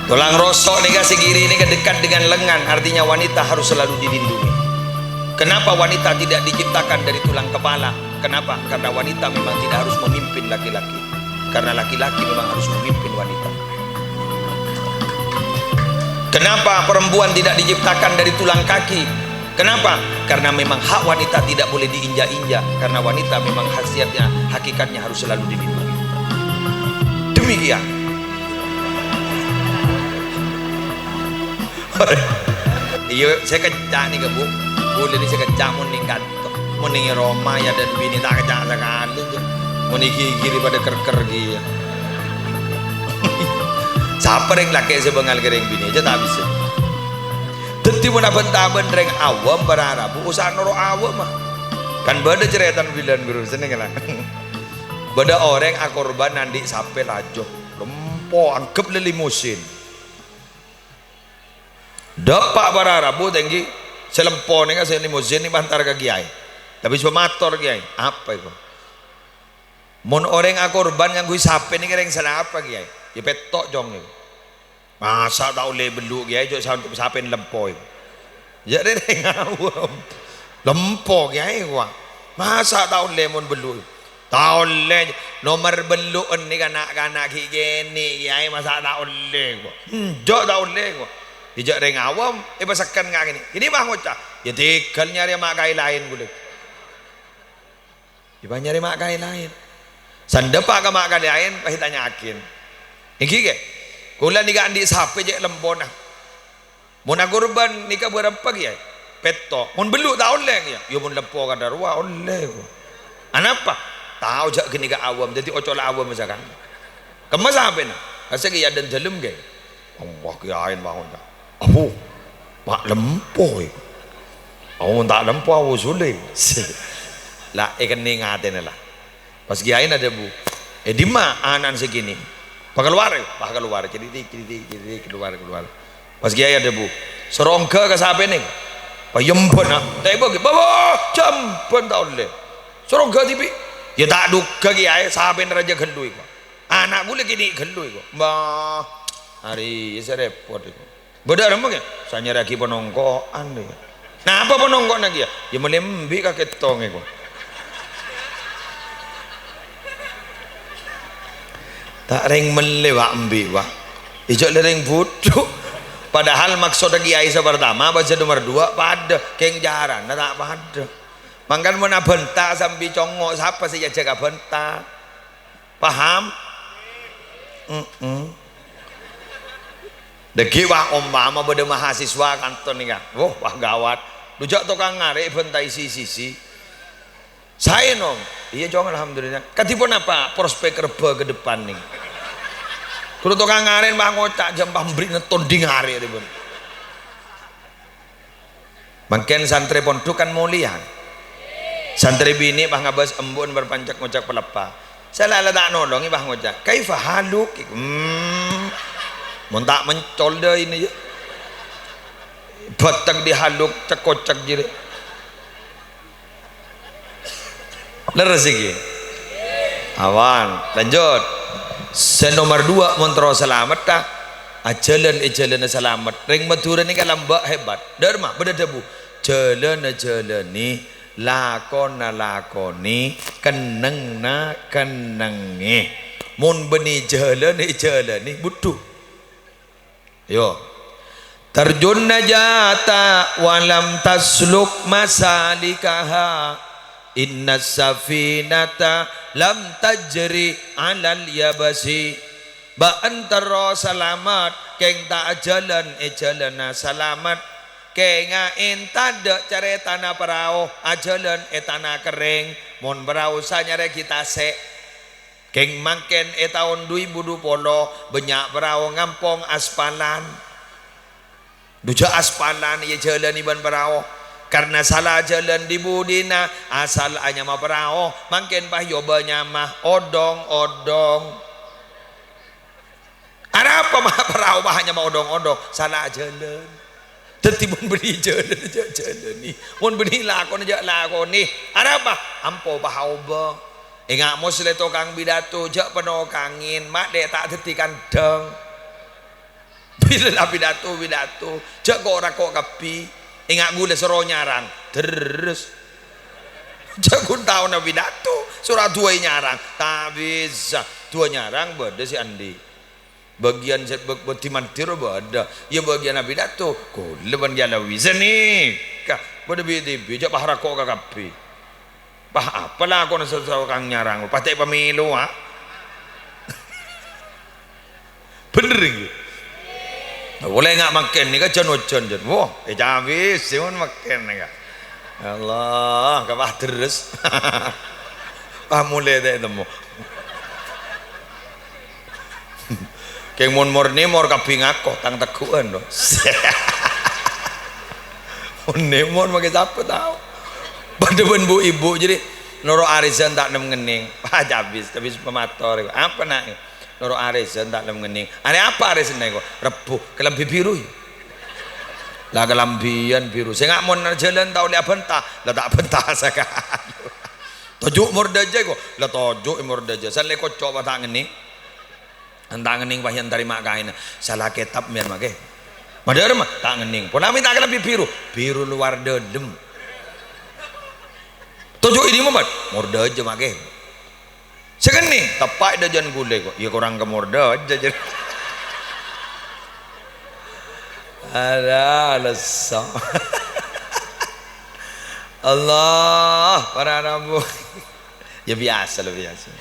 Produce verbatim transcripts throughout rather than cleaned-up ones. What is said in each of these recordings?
Tulang rosok nèka sè giri nèka dekat dengan lengan, artinya wanita harus selalu dilindungi. Kenapa wanita tidak diciptakan dari tulang kepala? Kenapa? Karena wanita memang tidak harus memimpin laki-laki. Karena laki-laki memang harus memimpin wanita. Kenapa perempuan tidak diciptakan dari tulang kaki? Kenapa? Karena memang hak wanita tidak boleh diinjak-injak. Karena wanita memang khasiatnya, hakikatnya harus selalu dilindungi. Demikian. Iyâ, sè kènca' nèka, Bu. Bulâ nèka sè kènca' mon nèng kanto. Mon nèng roma, yâ, dân binè ta' kènca' sakalè, jâ. Mon nèng ghighiri padâ kèr-kèr kèya. Sapa rèng lakè' sè bângal ka rèng binè, jâ ta' bisa. Dhâddhi, mon abân-tabân rèng awam, para rabu, osa noro' awam, ah. Kan bâdâ carètana bilân, Guru, senneng, la. Bâdâ orèng akorban andi' sapè laju. Lempo, angghep la limusin. Dâpa' para rabu tèngghi, sè lempo nèka sè limusin nèka èpantar ka kèyaè. Tapè sè mator kèyaè, "Apa èko? Mon orèng akorban ngangghuy sapè nèka rèng sè la apa, kèyaè?" "Yâ pètto', Cong, èko." "Masa' ta' ollè bellu', kèyaè, jhâ' sa-, sapèna lempo, èko?" Jâ' rèng awam. "Lempo, kèyaè, èko, ah. Masa' ta' ollè mon bellu'?" "Ta' ollè, nomer bellu'en nèka na'-kana' ghi' kènè', kèyaè, masa' ta' ollè, èko?" "Enjâ' ta' ollè, èko." Jâ' rèng awam, èpasekken ka kènè'. Kènè' pas ngoca', "Yâ tèghâl nyarè ma' kaè laèn ghulâ." Èpanyarè ma' kaè laèn. San dâpa' ka ma' kaè laèn, pas ètanya'aghi. "Èngghi, Kè, kaulâ nèka andi' sapè cè' lempona. Mon akorban nèka bârâmpa, Kèyaè?" "Pètto'." "Mon bellu' ta' ollè, Kèyaè?" "Yâ, mon lempo kadâ' rowa ollè, ko." "Anapa?" "Tao jâ' ghânèka awam, dhâddhi ocola awam sakalè." "Kemma sapèna?" "Kassa' Kèyaè dân dâlem, Kè." Allah, Kèyaèna bângon, Kè. "Abu, ma' lempo, è." "Abu, mon ta' lempo, abu suli." La, èkennèng atèna, la. Pas Kèyaèna adhâbu, "È dimma ana'na sè kènè'?" "Pakalowar, pakalowar, cèdhidhik, cèdhidhik, cèdhidhik, kalowar, kalowar." Pas Kèyaè adhâbu, "Soro ongghâ ka sapèna, Kè." "Paèmbâna, ta' èbâghi." "Bâbâ, jhâmbhân ta' ollè." "Soro ongghâ dhibi'." "Yâ ta' dhugghâ, Kèyaè, sapèna rajâ ghâllu, èko. Ana' kaulâ kènè' ghâllu, èko." "Mbah, arèya sè rèpot, èko." "Bâdâ arapa, Kè?" "Sanyarèaghi panongko'an, Kè." "Napa panongko'anna, Kè?" "Yâ mellè embi' ka kèttong, èko." Ta' rèng mellè, wa', embi', wa'. Ijâ' la rèng budhu. Padahal maksodda Kèyaè sè partama bân sè nomer duwâ' padâ, kèng carana ta' padâ. Mangkana mon abhânta sambi congngo', sapa sè èajhâk abhânta? Paham? Mm-mm. Dhâggi', wah, ompama bâdâ mahasiswa kanto nèka. Wah, wah, gawat. Dhu jâ' tokang ngarè' èbhântaè sè sisi. Saè, Nom? Iyâ, Cong, alhamdulillah. Kadhi ponapa prospek rebbhâ ke depan nèng? Ghuru tokang ngarè' pas ngoca' jhâ' pambherri'na tondhi ngarè' rèbun. Mangkèn santrè pondhuk kan molèya. Santrè binè' pas ngabâs embu'en bâr pancèk ngocak paleppa. Sè la-, la ta' nolongè pas ngoca', "Kaifa haluk?" Hmm. Mon ta' mencol dâ' ini, yâ. Bâteng di haluk, cek-kocek jârèya. Lerres iki? Awan, lanjut. Sè nomer duwâ', mon terro salamet, ta? Ajhâlân è jhâlânna salamet. Rèng Madhurâ nèka lambâ' hebat. Dârma, bâdâ dhâbu, "Jhâlâna jhâlâni, lakona lakonè, kennengnga kennengngè." Mon bânnè jhâlân èjhâlâni, budhu. Yo. "Tarjun najata wa lam tasluk masalikaha. Innas safinata lam tajri 'alal yabasi." Bâ'en terro salamet, kèng ta' ajhâlân è jhâlânna salamet. Kènga'è tadâ' carètana parao ajhâlân è tana kerrèng, mon parao sanyarèaghi tasè'. Kèng mangkèn è taon du èbu du polo, bânnya' parao ngampong aspalan. Dhu jâ' aspalan èjhâlâni bân parao. Karna sala jhâlân dhi-budhina, asal anyama parao, mangkèn pas èobâ nyama odhong-odhong. Arapa ma' parao pas anyama odhong-odhong? Sala jhâlân. Dhâddhi mon bânnè jhâlân, jhâ' jhâlâni. Mon bânnè lakona, jhâ' lakonè. Arapa? Ampo pas aobâ. Ènga' moslè tokang pidato, jhâ' panokangè, ma' dâ' ta' dhâddhi kandhâng. Bilâ la pidato, pidato. Jhâ' ko'-rako' kabbhi. Enga' ghulâ soro nyarang. Terros. Jhâ' ghun taona pidato. Soro aduwâi nyarang. Ta' bisa. Duwâ nyarang bâdâ sè andi'. Bâgiyân sè bâ-, bâdhi mandhâr bâdâ. Iyâ bâgiyân apidato. Ghulâ bân Jalawi. Sanèka. Bâdâ bi-, dhibi'. Jhâ' pas rako' ka kabbhi. Pas apa lakona sè-, sè-, kang nyarang? Pas ta' pamèlo, a? Bhender, ènggi? Polè nga' mangkèn nèka jân-ojân, jân. Wah, ècabis, sè mon mangkèn nèka. Allah, ka pas terros. Pas molè ta' ètemmo. Kèng mon mornè mor kabbhi ngako, tang tegghu'ân, do. Mon nè mon makè sapa tao? Padâ bân bu-ibu, jadi noro' arèsan ta' nem ngennèng. Wah, cabis, cabis pamator. Apa, Nak? Noro' arèsan ta' nem ngennèng. Arè apa arèsanna, ko'? Rebbhu, kalambhi biru, yâ. La kalambhiyân biru. Sènga' mon jhâlân tao lè abhânta, la ta' abhânta sakalè. Toju' mordâjâ, ko'? La toju' mordâjâ. San lè kocco' apa ta' ngennèng? Anta ngennèng pas èyan tarèma kaènna. Sala kètab mèyan makè. Madhârâ, ma? Ta' ngennèng. Pola mènta kalambhi biru. Biru luar dâlem. Toju' ini, Mamat. Mordâjâ makè. Sè kennèng, teppa' è dâjâna ghulâ, ko'. Iyâ, korang ka mordâjâ, jâ. Ada, lesso. Allah, para rabu. Ya, biyasa la, biyasa.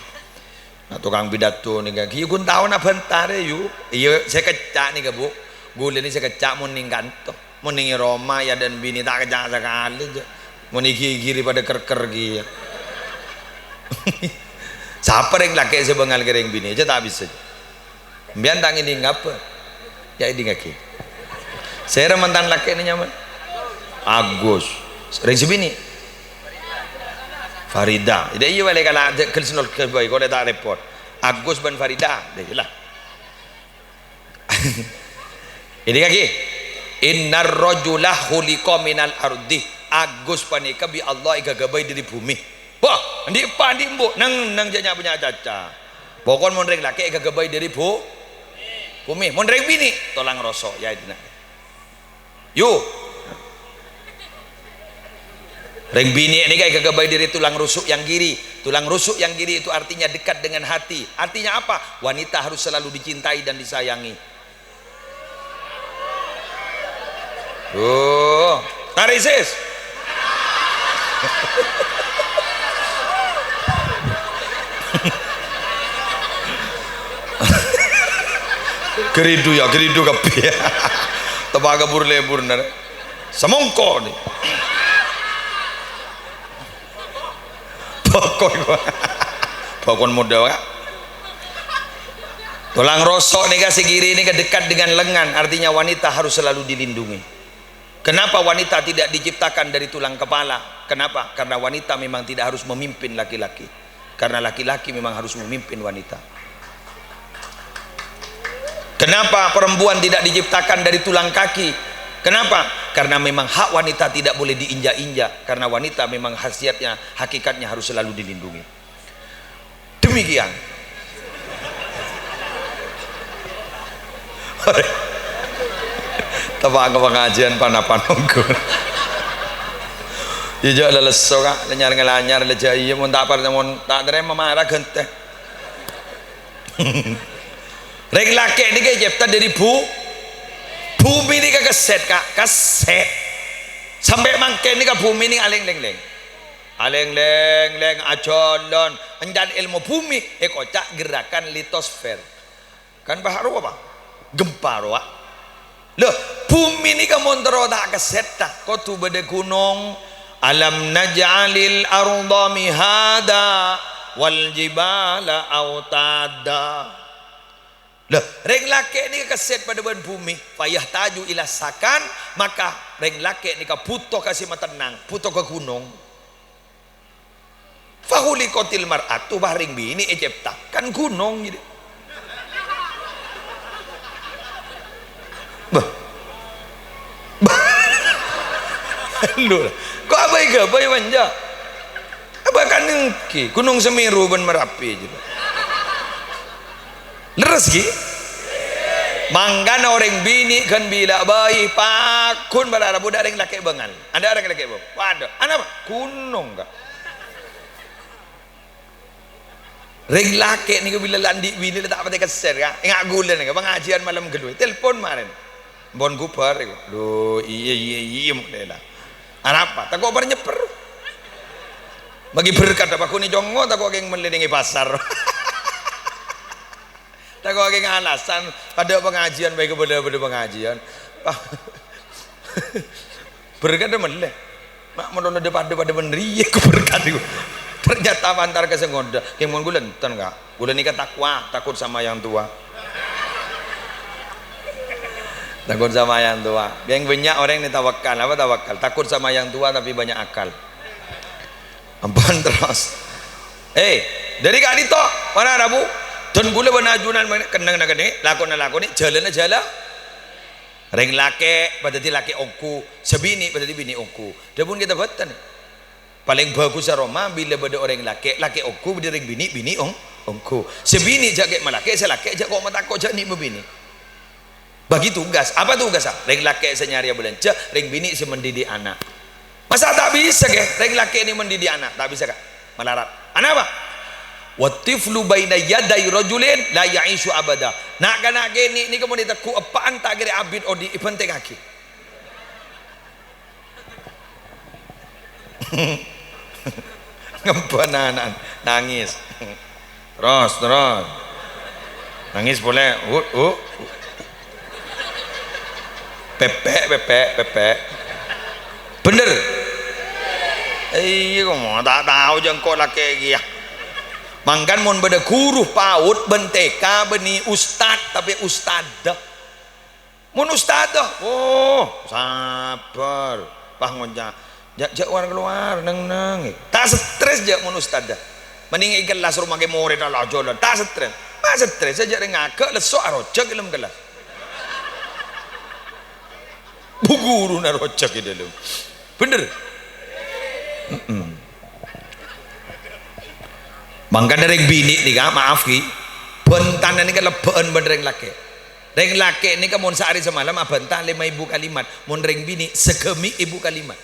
Na, tokang pidato nèka, ghi' ghun taona bhântarè, yu. Iyâ, sè kècca' nèka, Bu. Ghulâ nè sè kècca' mon nèng kanto. Mon nèng è roma, yâ, dân binè ta' kècca' sakalè, jâ. Mon è ghi-, è ghiri padâ kèr-kèr, ghi, yâ. Sapa rèng lakè' sè bângal ka rèng binè? Jâ, ta' bisa, jâ. Sampèyan ta' ngèdhing apa? Ya, èdhingngaghi. Sèra mantan lakè'na nyamana? Agus. Rèng sè binè'? Farida. Iyâ, iyâ, wali kala, jâ, gel senol, gel bhâi, ko' lè ta' rèpot. Agus bân Farida. Dâ' iyâ la. Èdhingngaghi. "Innar rajula khuliqa minal ardi." Agus panèka bi' Allah èghâghâbây dâri bhumè. Wah, andi' eppa', andi' embu', neng, neng jâ' nya-, punya caca. Pokon mon rèng lakè' èghâghâbây dâri bhu-, bhumè. Mon rèng binè', tolang roso', yâ, èdhina. Yu. Rèng binè' nèka èghâghâbây dâri tulang rusuk yang kiri. Tulang rusuk yang kiri itu artinya dekat dengan hati. Artinya apa? Wanita harus selalu dicintai dan disayangi. Oh, tarisis. Geridu, yâ, geridu kabbhi. Teppa' ka bur-lebur, nèr. Samongko, nè. Bokon, bokon modâ, Ka'. Tulang roso' nèka sè kiri nèka dekat dengan lengan, artinya wanita harus selalu dilindungi. Kenapa wanita tidak diciptakan dari tulang kepala? Kenapa? Karena wanita memang tidak harus memimpin laki-laki. Karena laki-laki memang harus memimpin wanita. Kenapa perempuan tidak diciptakan dari tulang kaki? Kenapa? Karena memang hak wanita tidak boleh diinjak-injak. Karena wanita memang khasiatnya, hakikatnya harus selalu dilindungi. Demikian. Teppa' ka pangajiân pan-apan ongghu. Iyâ, jâ' la lesso, Ka'. Lanyar-ngalanyar, la jâ' iyâ, mon ta' par-, mon ta' tarèma, mara ghântè. Rèng lakè' nèka ècèpta dâri bu-, bhumè nèka kèsèt, Ka', kèsèt. Sampè' mangkèn nèka bhumè nèka alèng-lèng-lèng. Alèng-lèng-lèng ajhâlân, èncan èlmo bhumè èkoca' gerakan litosfer. Kan pas rowa, Pa'? Gempa rowa. Lho, bhumè nèka mon terro ta' kèsètta, kodhu bâdâ ghunong. "Alam naj'alil arda mihada wal jibala autada." Lho, rèng lakè' nèka kèsèt padâ bân bhumè, fayahtaju ila sakan, maka rèng lakè' nèka bhuto ka sè matennang, bhuto ka ghunong. Fakhuliqatil mar'atu, bâh, rèng binè' ècèpta, kan ghunong, gitu. Bâh. Lho, ko' abâi-ghâbâi manja? Abâ' kan èngghi, Gunung Semeru bân Merapi, gitu. Lerres, ghi? Mangkana orèng binè' ghân bilâ bhâi, pagghun bârâ' rabu dâ' rèng lakè' bângal. Adâ' rèng lakè' bângal. Waduh, anapa? Ghunong, Ka'. Rèng lakè' nèko bilâ la andi' binè la ta' patè kèsèr, Ka'. Enga' ghulâ nèko, pangajiân malem ghâllu. Telpon marèn. Ampon ghubâr, èko. Lho, iyâ, iyâ, iyâ, mokdhâ la. Arapa? Tako' bâr nyèpper. Bâgi berkat apa ghun ècongngo, tako' kèng mellè nèng è pasar. Tako' kèng alasan, padâ pangajiân, bâi kabâlâ padâ pangajiân. Berkat mellè. Ma' mon la dâ-, padâ-padâ bân rèya, ko berkat iku. Ternyata pantar ka sè ngodâ. Kèng mon ghulâ enten, Ka'. Ghulâ nèka takwa, takut sama yang tua. Takut sama yang tua. Yang bânnya' orèng nè tawakal. Apa tawakal? Takut sama yang tua tapi banyak akal. Ampon terros. Eh, dâri ka'dinto, para rabu. Dân ghulâ bân ajunan mangkèn kennengnga kènè, lakona lakonè, jhâlâna jhâlân. Rèng lakè' padâddhi lakè' ongghu, sè binè' padâddhi binè' ongghu. Dhâbuna kita bhunten. Palèng bhâghussa roma bilâ bâdâ orèng lakè', lakè' ongghu, bâdâ rèng binè', binè' ong-, ongghu. Sè binè' jhâ' kè' malakè', sè lakè' jhâ' ko' matakko' jhâ' nè' mabinè'. Bagi tugas. Apa tugas? Rèng lakè' sè nyarèya bâlânjhâ, rèng binè' sè mendidik ana'. Masa ta' bisa, Kè? Rèng lakè' nè' mendidik ana'. Ta' bisa, Ka'. Malarat. Anapa? "Wat-tiflu baina yaday rajulin la ya'isyu abada." Na'-kana' kènè' nèka mon ètegghu' eppa'an ta' kèra abit odi' èbhântèngngaghi. Ngembhâna ana'na, nangès. Terros, terros. Nangès polè. Hu, hu. Pèpè', pèpè', pèpè'. Bhender? Iyâ, kok mon ta' tao jhâ' engko' lakè' kèya. Mangkana mon bâdâ ghuru PAUD bân TK bânnè ustad, tapè ustadda. Mon ustadda, oh, sabbhâr. Pas ngoca', "Jhâ', jhâ' war-kalowar, neng-neng." Ta' stres jhâ' mon ustadda. Mending è kellas roma kè morèdda la jhâlân. Ta' stres. Ma' stres, jhâ' rèng aghâ' lesso' arojhâk è dâlem kellas. Bu ghuruna arojhâk è dâlem. Bhender? Mm-mm. Mangkana rèng binè' nèka, maaf, Ki, bhântana nèka lebbhâ'ân bân rèng lakè'. Rèng lakè' nèka mon saarè samalem abhânta lèma èbu kalimat, mon rèng binè' saghâmi' èbu kalimat.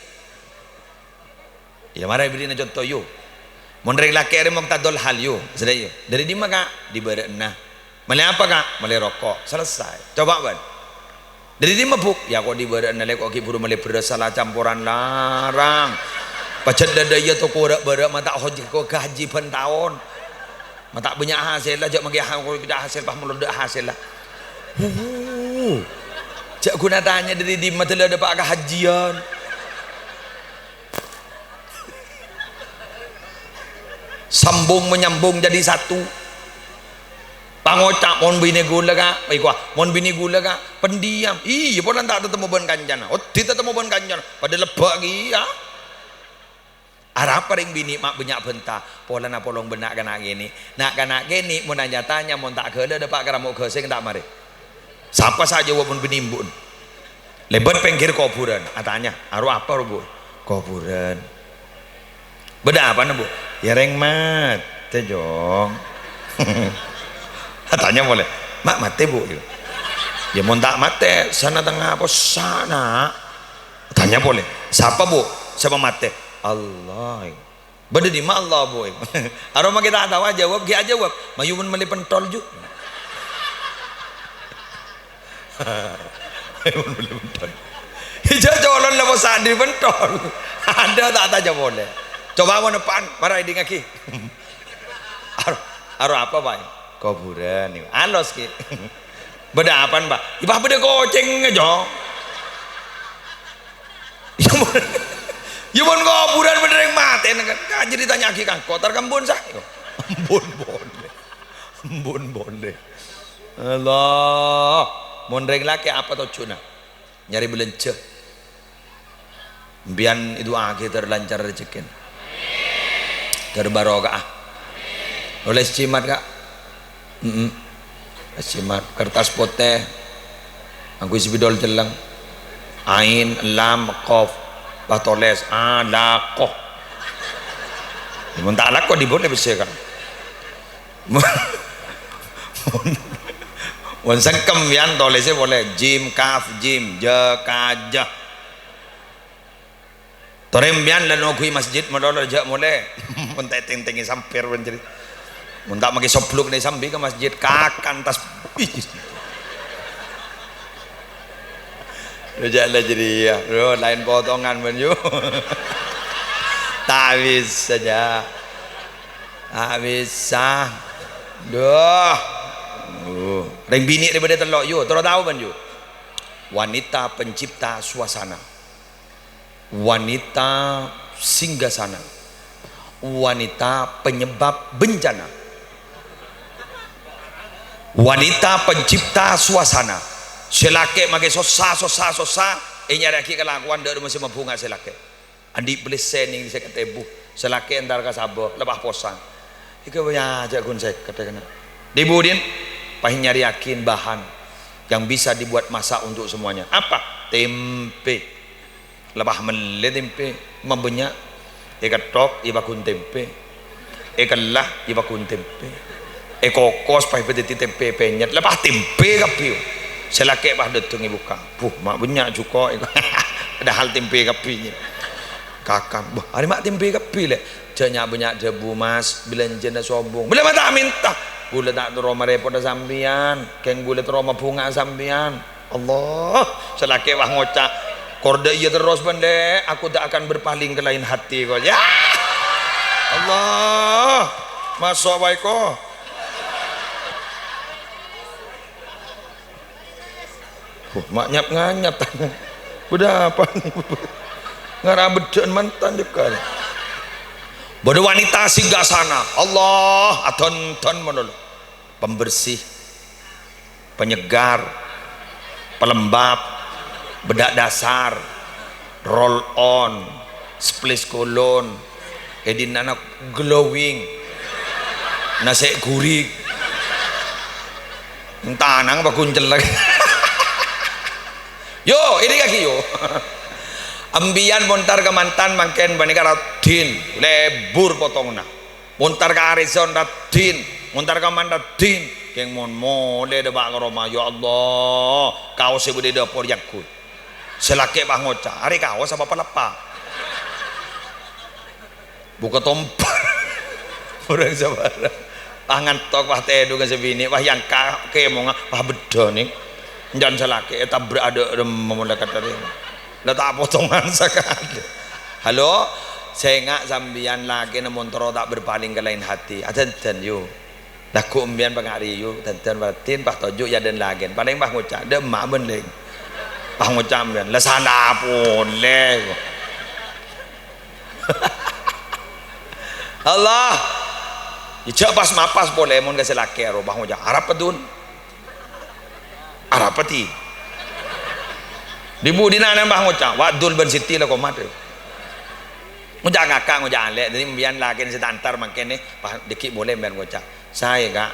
Iyâ, mara èberri'na conto, yu. Mon rèng lakè' rè muqtadul hal, yu. Sèdhâ, yu. Dâri dimma, Ka'? Dâri bârâ'na. Mellè apa, Ka'? Mellè roko'. Selesai. Coba, bân. Dâri dimma, Bu'? Iyâ, ko' dâri bârâ'na, lè, ko' ghi' bhuru mellè bherrâs sala camporan larang. Pajhât dâdâ iyâ toko ra'-bârâ' ma' ta' hoj-, ko' ghâji bân taon. Ma' ta' bânnya' hasèlla, jhâ' mangkè ha-, ko' bânnya' hasèl, pas molor dâ' hasèlla. Wuh. Jhâ' ghun atanya dâri dimma dâlla dâpa' kahajiyân. Sambung menyambung jadi satu. Pangoca', "Mon binè ghulâ, Ka'." Iko, "Mon binè ghulâ, Ka'." Pendiam. Iyâ, polana ta' tatemmo bân kancana. Odi' tatemmo bân kancana. Padâ lebbhâ' kèya. Arapa rèng binè' ma' bânnya' bhânta. Polana polong bân na'-kana' kènè'. Na'-kana' kènè' mon nya-tanya, mon ta' ghâlâ dâpa' ka ramo' ghâsèng ta' marè. Sapa sè ajâwâb mon binè' embu'na? Lèbât pèngghir kobhurân, atanya, "Aro apa, ro, Bu'?" "Kobhurân." "Bâdâ apana, Bu'?" "Yâ, rèng matè, Jong." Atanya polè, "Ma' matè, Bu'?" "Yâ, mon ta' matè, sana tengnga possa', Na'." Atanya polè, "Sapa, Bu', sè pamatè?" "Allah." "Bâdâ dimma Allah, Bu'?" Aroma kita tawa jawab, ghi' ajawab. "Mayu mon mellè pentol, Ju." "Mayu mon mellè pentol." Ija colon la possa' dhi pentol. Adâ' ta' tanya polè. Coba mon eppa'an, mara èdingngaghi. Aro, aro apa, Pak? Kobhurân. Alos, Ki. "Bâdâ apana, Pak?" "Yâ, Pak, bâdâ kocèng, Jong." Yâ, mon, yâ, mon kobhurân bâdâ rèng matè, nèng, ka-, jadi tanya'aghi ka engko', tar ka embu'na, sa. Embu'na polè. Embu'na polè. Allah. Mon rèng lakè' apa tojjhuna? Nyarè bâlânjhâ. Sampèyan èdu'aaghi tor lancar rejekkèna. Tor barokah. Nolès jimat, Ka'. Mm-mm. Jimat, kertas potè, ngangghuy spidol celleng, ain, lam, qof, pas tolès, alaqoh. Mon ta' alaqoh, dhi bâdâ pèssè, Ka'. Mon, mon, Mon sengkem, yan, tolèsè polè, jim, kaf, jim, ja, ka, ja. Torè, yan, la nongghuwi masjid, malolo, jhâ' molè. Mon ta' tèng-tèngè sampèr, bân, jârèya. Mon ta' makè sobluk nè sambi ka masjid, kakan tasbih. Lo, jhâ' la jârèya. Lo, laèn potongan, bân, yu. Ta' bisa, jâ. Ta' bisa. Duh. Uh. Rèng binè' rè bâdâ tello', yu. Terro tao, bân, yu. Wanita pencipta suasana. Wanita singgasana. Wanita penyebab bencana. Wanita pencipta suasana. Sè lakè' makè sossa, sossa, sossa, ènyarèaghi kalakowan dâ' remma sè mabhunga sè lakè'. Andi' bellè sènèng sèket èbu, sè lakè' entar ka sabâ, la pas posang. Èghâbây ajâ ghun sèket, ya, kèna. Di-budiyân, pas nyarèaghin bahan yang bisa dibuat masak untuk semuanya. Apa? Tempe. La pas mellè tempe, mabânnya'. Èketthok, èpaghun tempe. Èkella, èpaghun tempe. Èkokos, pas èpadhâddhi tempe pènyèt. La pas tempe kabbhi. Sè lakè' pas dâteng èbukka'. Buh, ma' bânnya' jhuko'. Padahal tempe kabbhi. Kakan. Buh, arè ma' tempe kabbhi, Lè'. Jhâ' nya'-bânnya' dhâbu, Mas. Bâlânjhâna sobung. Bâlâ ma' ta' mènta. Ghulâ ta' terro marèpota sampèyan. Kèng ghulâ terro mabhunga sampèyan. Allah, sè lakè' pas ngoca', "Kor dâ' iyâ terros, bân, Lè', aku tak akan berpaling ke lain hati," ko. Ya! Allah, maso' bae, ko. Huh, ma' nyap-nganyap. Bâdâ apa? Ngara beddhâ'ân mantan jhuko'. Bâdâ wanita singgasana. Allah, adhândhân malolo. Pembersih, penyegar, pelembab, bedak dasar, roll on, splice cologne, è dinna' glowing, nasè' ghuring, tanang paghun cellèng. Yo, ini kaki yo. Embiyan montar ka mantan mangkèn panèka raddhin, lebur potonganna. Montar ka arèsan raddhin, montar ka man raddhin. Kèng mon molè dâpa' ka roma, ya Allah, kaos sè bâdâ è dâpor èyangghuy. Sè lakè' pas ngoca', "Arè kaos apa palappa'?" Buka tompa. Orèng sabhârâng. Pas ngantok, pas tèdunga sè binè', pas èyangka' kèmongnga, pas beddhâ nèng. Enjân sè lakè' ètabrak adâ' remma molè ka tarèma. La ta' potongan sakalè. Halo, sènga' sampèyan lakèna mon terro ta' berpaling ke lain hati. Adhândhân, yu. Lagghu' embiyan pangariyu, dhândhân raddhin, pas toju' yâ dân lakèn. Palèng pas ngoca', "Dâ' emma' bân, Lèng." Pas ngoca' embiyan, "La sala polè." Allah. Ijâ' pas-mapas polè mon ka sè lakè' ro, pas ngoca', "Arapa, Dun?" Arapa, Ti? Di-budina nèng pas ngoca', "Wa' Dul bân Siti la komat." Ngoca' kaka', ngoca' alè'. Dhâddhi, embiyan lakèn sè ta' entar mangkèn, pas dhâggi' molè embiyan ngoca', "Saè, Ka'."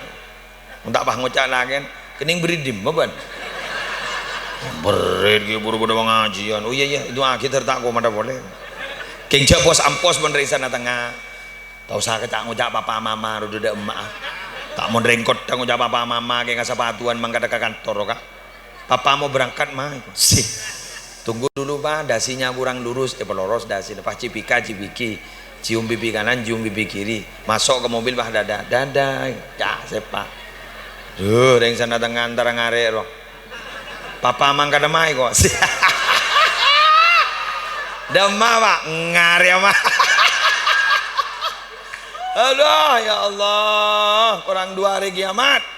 Mon ta' pas ngoca' lakèn, "Kennèng bherri' dimma, bân?" "Bherri' ghi' buru bâdâ pangajiyân." "Oh, iyâ, iyâ, èdu'aaghi dâr ta' komatta polè." Kèng jâ' pos-ampos mon rèng sana tengnga. Ta' osa ka ca'-ngoca' papa mama ro dâ' emma'a. Ta' mon rèng kottha ngoca' papa mama kèng asapatuwan mangkada ka kantor, Ka'. "Papa mau berangkat, Ma." Si. "Tunggu dulu, Pa, dasinya kurang lurus." Èpaloros dasina, pas cipika, cipiki. Cium pipi kanan, cium pipi kiri. Maso' ka mobil, pas dada, dada. Ca', sepa'. Duh, rèng sana tengnga antara ngarè' ro. "Papa mangkada maè, ko'." "Dâ' emma, Pa'?" "Ngarè', Ma'." Aduh, ya Allah, korang dua hari kiamat.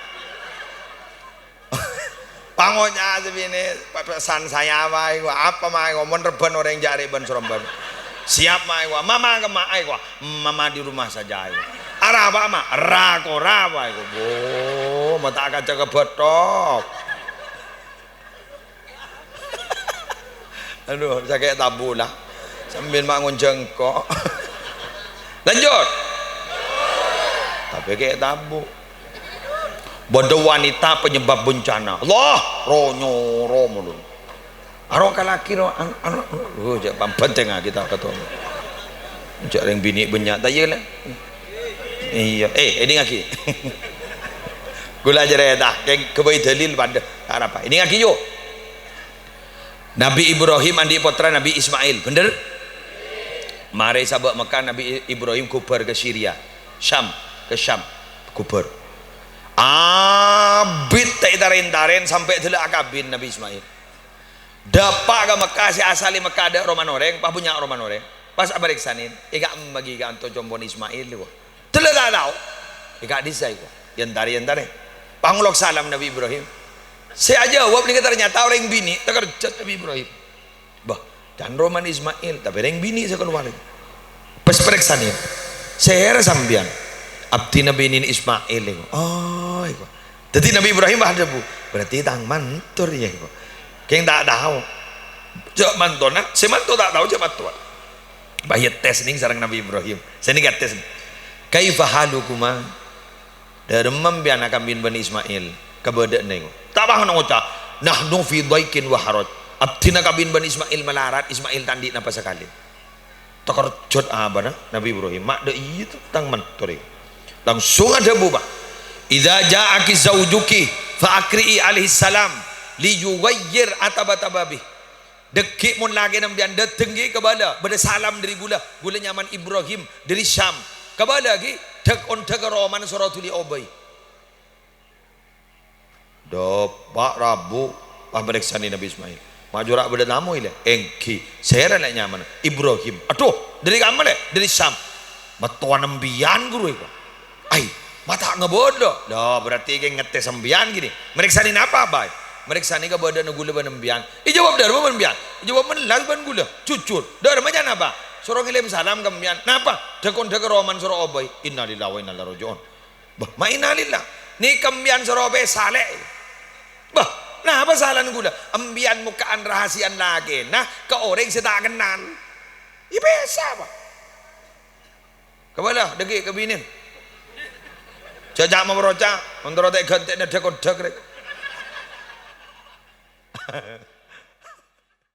Pangoca' sè binè', pesan saya, Ma', ko', apa, Ma', ko', mon rebbhân orèng jârèya bân-sorombân. "Siap, Ma', ko'. Mama kemma, ko'?" "Mama di rumah saja, ko'." "Arapa, Ma'?" "Ra-kora, Ma', ko'." Bo, mata kaca kebâthok. Aduh, sakè' tabu, la. Sambil ma' ngonjhâng ko'. Lanjut. Tapè kè' tabu. Bâdâ wanita penyebab bencana. Allah, ro nyoro mulu. Aro ka lakè ro, an-, an-, oh, jâ' pambhântèngnga kita ketemu. Jâ' rèng binè' bânnya', ta' iyâ, la? Iyâ. Eh, èdingngaghi. Ghulâ acarèta, kèng ghâbây dalil padâ. Ta' arapa. Ènèngngaghi, yu. Nabi Ibrahim andi' pottra Nabi Ismail, bhender? Marè sabâ' Mekkah, Nabi Ibrahim ghubâr ka Syria, Syam, ka Syam, ghubâr. Abit ta' ètarèn-tarèn sampè' dâlâ akabin Nabi Ismail. Dâpa' ka Mekkah, sè asalè Mekkah adâ' romana orèng, pas bânnya' romana orèng. Pas aparèksanè, èka' emma ghi' ka'anto compo'na Ismail, yu. Dâlâ ta' tao. Èka' dissa, yu. Èntarè-èntarè. Pas ngolok salam Nabi Ibrahim. Sè ajâwâb nèka ternyata orèng binè', takerjhât Nabi Ibrahim. Bâh, can romana Ismail, tapè rèng binè' sè kalowar. Pas parèksanè, "Sèra sampèyan?" "Abdhina binèna Ismail," èko. "Oh," èko. Dhâddhi Nabi Ibrahim pas adhâbu, "Berarti tang mantor, yâ," èko. Kèng ta' tao. Jhâ' mantona, sè manto ta' tao, jhâ' mattowa. Pas ètes nèng sareng Nabi Ibrahim. Sè nèka ètes nèng. "Kaifa halukuma?" Dhâremma sampèyan akabin bân Ismail? Kabâdâ'ânna èko. Ta' bângo'na ngoca', "Nahnu fi dhaiqin wa haraj." Abdhina kabin bân Ismail malarat, Ismail ta' andi' napa sakalè. Takerjhât abâna Nabi Ibrahim, "Ma' dâ' iyâ, to, tang mantor èko." Langsung adhâbu, Pak, "Idza ja'aki zaujuki fa aqri'i alaihi salam li yughayyir ataba tababi." Dhâggi' mon lakèna sampèyan dâteng ghi, kabâlâ, bâdâ salam dâri ghulâ. Ghulâ nyamana Ibrahim, dâri Syam. Kabâlâ ghi, dhâk-ondhâk ka romana soro dhuli obâi. Dâpa' rabu, pas parèksanè Nabi Ismail. "Ma' jhâ' bâdâ tamoy, Lè'?" "Èngghi." "Sèra, Lè', nyamana?" "Ibrahim." "Adhu, dâri kamma, Lè'?" "Dâri Syam." "Mattowana sampèyan, ghuru, èko." "Ai, ma' ta' ngabâlâ." "Lha, berarti kèng ngetes sampèyan ghi." "Marèksanè napa, Bâi?" "Marèksanè kabâdâ'ânna ghulâ bân sampèyan." "Èjâwâb dhâremma bân sampèyan?" "Èjâwâb mellas bân ghulâ, jujur." "Dhâremma jhâ' napa?" "Soro ngèlèm salam ka sampèyan." "Napa?" "Dhâk-ondhâk ka romana soro obâi." "Innalillahi wa inna ilaihi raji'un." "Bâh, ma' innalillah. Nèka sampèyan soro pèsa, Lè'." "Bâh, napa salana ghulâ?" "Sampèyan mokka'an rahasiana lakèna ka orèng sè ta' kennal." "Iyâ pèsa, Pak." Kabâlâ, dhâggi' ka binèna. Jhâ' ca'-maca, mon terro ta' èghântè'na dhâk-ondhâk rè.